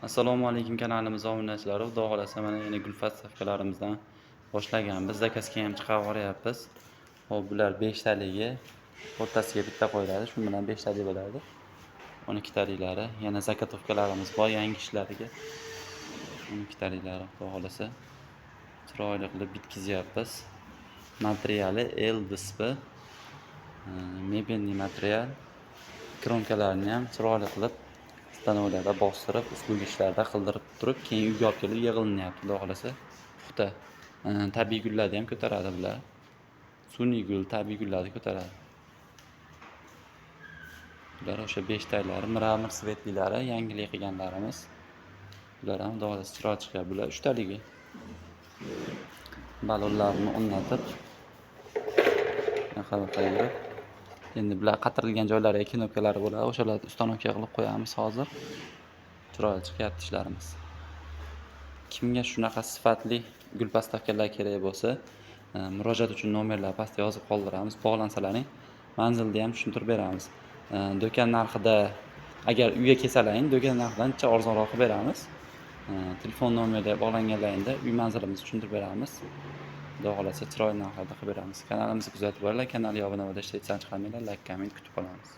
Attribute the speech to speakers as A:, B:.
A: Assalomu alaykum kanalimiz obunachilari. Xudo xohlasa, mana yana gul podstavkalarimizdan boshlaganmiz. Zakazga ham chiqarib yuboryapmiz. Hop, bular 5 taligi, o'rtasiga bitta qo'yiladi. Shu bilan 5 talik bo'ladi. 12 taliklari, yana заготовка larimiz bor yangi ishlariga. 12 taliklari, xudo xohlasa, chiroyli qilib bitkizyapmiz. Materiali LDSP. Мебельный материал. Кромка larini ham chiroyli qilib stanoklarda bostirib, услуг ishlarda qildirib turib, keyin uyga olib kelib yig'ilinyapti, xudo xohlasa. Puxta. Tabiiy gullarni ham ko'taradi bular. Sun'iy gul, tabiiy gullarni ko'taradi. Bular o'sha 5 tallari, мрамор цвет lilari, yangilik qilganlarimiz. Bular ham, xudo xohlasa, chiroyli chiqyapti. Bular 3 taligi. Balonlarni o'rnatib, bunaqa qilib, endi bular qatirilgan joylariga knopkalari bo'ladi. O'shalarni установка qilib qo'yamiz hozir. Chiroyli chiqyapti ishlarimiz. Kimga shunaqa sifatli gul подставка lar kerak bo'lsa, murojaat uchun nomerlar pastda yozib qoldiramiz. Bog'lansalaring, manzilni ham tushuntirib beramiz. Do'kon narxida, agar uyga kelsalaring, do'kon narxidan ancha arzonroq qilib beramiz. Telefon nomeriga bog'langanlaringda uy manzilimizni tushuntirib beramiz. Xudo xohlasa, chiroyli narxlarda qilib beramiz. Kanalimizni kuzatib boringlar. Kanalga obuna bo'lishni esdan chiqarmanglar. Layk, komment kutib qolamiz.